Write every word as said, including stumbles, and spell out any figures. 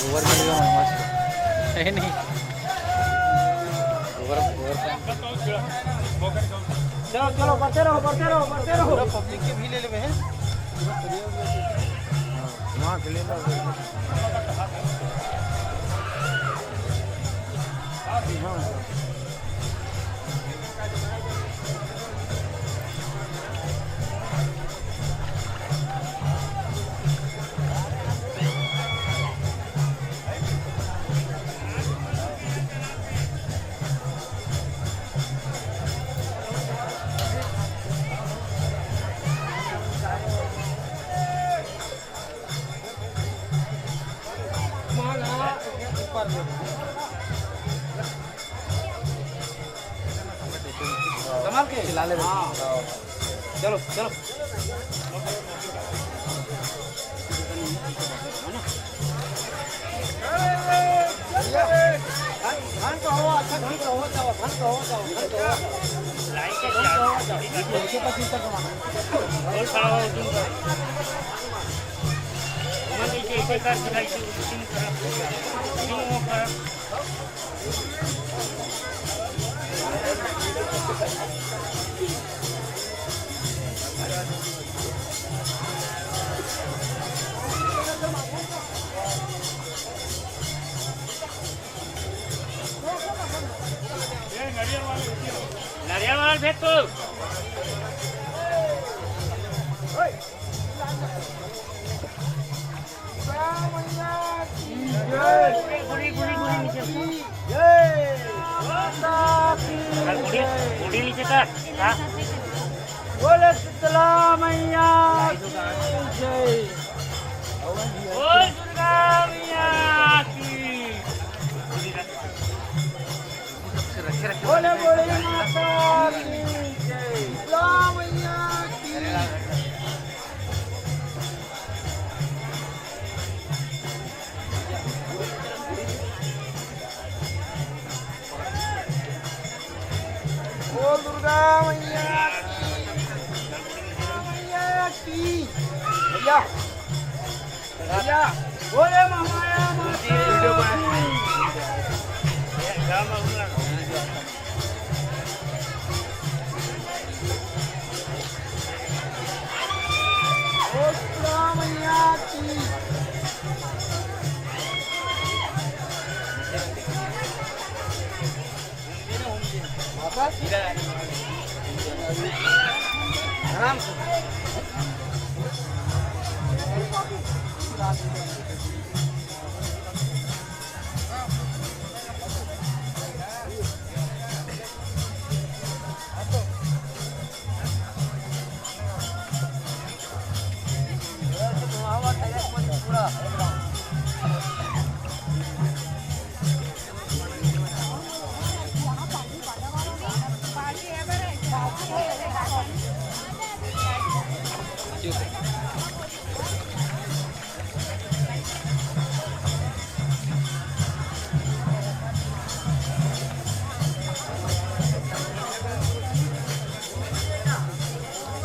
Over मिलेगा मस्त है नहीं। Over, over. चलो, चलो, बढ़ते रहो, बढ़ते रहो, बढ़ते रहो। पूरा पब्लिक के भी ले लेवे हैं। वहाँ के ले लो। हाँ। संभाल के। चला ले। हाँ। चलो, चलो। ढंग, ढंग का हो, अच्छा ढंग का हो, जाओ, ढंग का हो, जाओ, ढंग का हो। लाइन के ढंग का हो, जाओ। पीछे का चिंता करो। और खड़ा हो, तुम। मन नीचे ऐसे कर, सीधा ऐसे, ऐसे नहीं करा। यूं वो करा। नारियल वाला भेज तो। गुड़ी, गुड़ी, गुड़ी नीचे। गुड़ी, गुड़ी नीचे कर। हाँ। बोले शीतला मैया की जय। बोल दुर्गा मैया की। बोले बोले माता की जय। शीतला मैया की। बोल दुर्गा मैया की, मैया की। भैया, भैया, बोले महामाया माता की। आराम से।